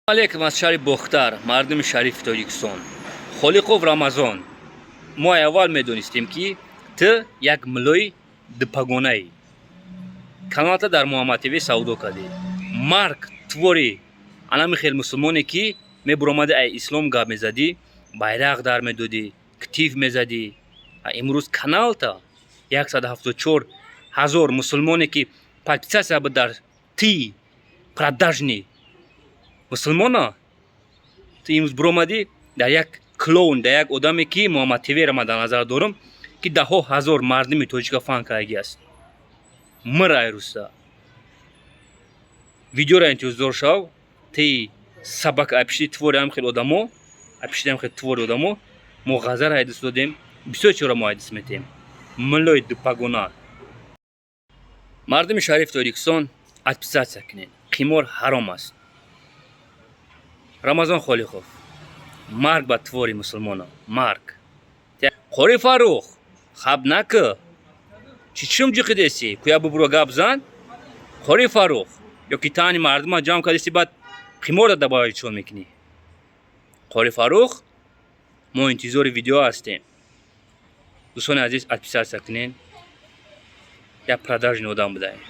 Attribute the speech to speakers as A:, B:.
A: Алейкум аз шаҳри Бохтар, мардуми шарифи Тоҷикистон. Холиқов Рамазон, мо аввал медонистем, ки ту як муллои дупагонаӣ. Каналата дар Муҳаммад ТВ савдо кардӣ. Марг твори анами хел мусулмоне, ки мебуромади, ай ислом гап мезадӣ, байрақ дар медодӣ, ктиф мезадӣ. Имрӯз каналта 174 ҳазор мусулмоне, ки подписаться буд дар ти продажный мусулмона, ту имрӯз буромадӣ дар як клоун, дар як одаме, ки Муҳаммад ТВ-ра ман дар назар дорам, ки даҳҳо ҳазор мардуми тоҷика фан кардаги аст. Мир айруста видеора интизор шав. Ти собака, айпишти твори ҳам хел одамо, айпишти ҳам хел твори одамо мо ғазара айдис додем, бисёр чиро мо айдис метем. Муллои дупагона. Мардуми шарифи Тоҷикистон, отписаться кунед, қимор ҳаром аст. Рамазон Холиқов, марг ба твори мусулмона, марг. Қори Фаррух, хаб накӣ, чӣ чум ҷиқидеси? Куя бубуро гап зан. Қори Фаррух, ё ки таъни мардума ҷамъ кардеси, баъд қиморро дабаи чон мекунӣ? Қори Фаррух, мо интизори видео ҳастем. Дӯстони азиз, отписаться кунед, як продажный одам будаем.